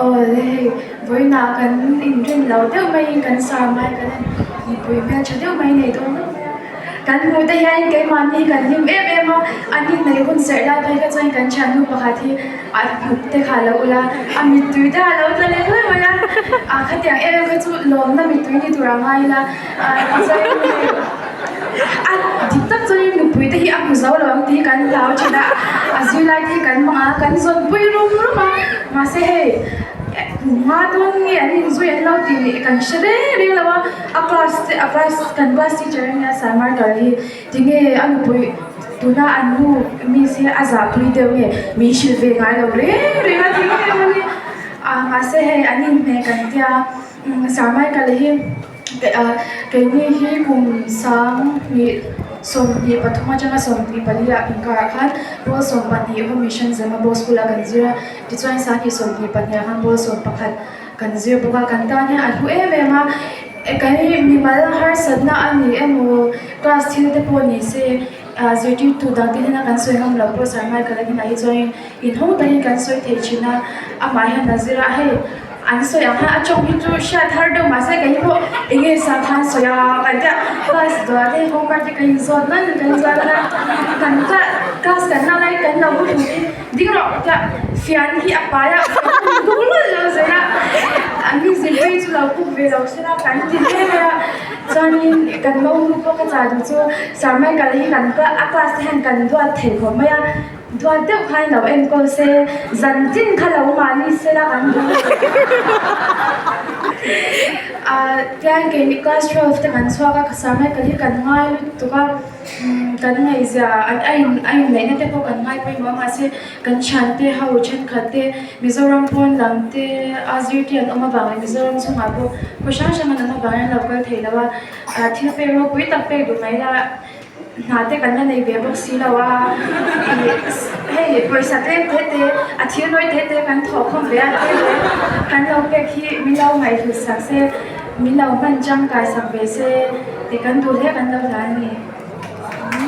Aw le hei vawiinah kan inrin lo deuh maiin kan sar mai kan han mipui hmeltha deuh mai nei dawn deuh mai a, kan hmuh te hian keimahni kan hlim em em a, an inneih hun serh lai phei kha chuan kan thiannu pakhat hi a hnuk te kha a lo ul a, a mittui te a lo tla leh hluai mai a, a khatiang em em kha chu lawmna mittui ni tur a ngai ila tichuan hei a dik tak chuan nupui te hi a hmu zo lo ang tih hi kan hlau thin a, a zirlai te hi kan hmang a, kan zawnpui rum rum a, mahse hei kum nga dawn nge an inzui an lo tih leh kan hre reng reng lo a, a class te a class kan class teacher ania Sarmarkar hi tinge a nupui tuna an nu miss hi a zahpui deuh nge min hrilh ve ngai lo reng reng a tinge mawni a mahse hei an inhmeh kan tia Sarmarkar hi. Keini hi kum sang hnih 23 atanga 24 ah inkarah khan pawl 12 Home Mission Zemabawk School ah kan zir a, tichuan sang hnih 22 ah khan pawl 11 kan zir bawk a, kan tan hian a hlu em em a, kan mimal harsatna a ni emaw class thil te pawh ni se zirtirtu dang te hnena kan sawi ngam loh pawh Sir Michael a hnenah hi chuan inhawng takin kan sawi thei thin a, amah hian a zir a hei. An sawi ang khan a tawng hi chu hriat har deuh mahse kei pawh eng nge sa khan sawi a kan tia class dawrah te homework te kan inzawt nan kan inzawt nan a kan class kan lak lai kan lo hu thung in ding rawh tia fian hi a pai a duk lul lo zel a an mi zirtir chu lo kuk ve lo se la kan ti hle mai a chuanin kan lo nu pawh ka chah duh chu Sir Michael hi kan a class te hian kan duat thei khawp mai a. Duat deuh khan lo enkawl se, zan tin kha lo mahni se la kan duh. Ah tiang keini class 12 te kan chhuak a, ka sar mai ka hi kan ngai lutuk a, kan ngaihzia a in a inneihna te pawh kan ngai pawimawh a mahse kan thiante ho thenkhat te Mizoram pawn lam te a zirtir an awm avang leh Mizoram chhungah pawh khaw hrang hrang an awm avangin an lo kal thei lo a, ah thil pek ropui tak pek duh mai la. Hna te kan la nei ve bawk si lo a, ih hei pawisa tlem te te a thil nawi te te kan thawh khawm ve a te te kan lo pek hi min lo ngaihhlut sak se, min lo hman tangkai sak ve se tih kan duh hle kan lo hlan a ni.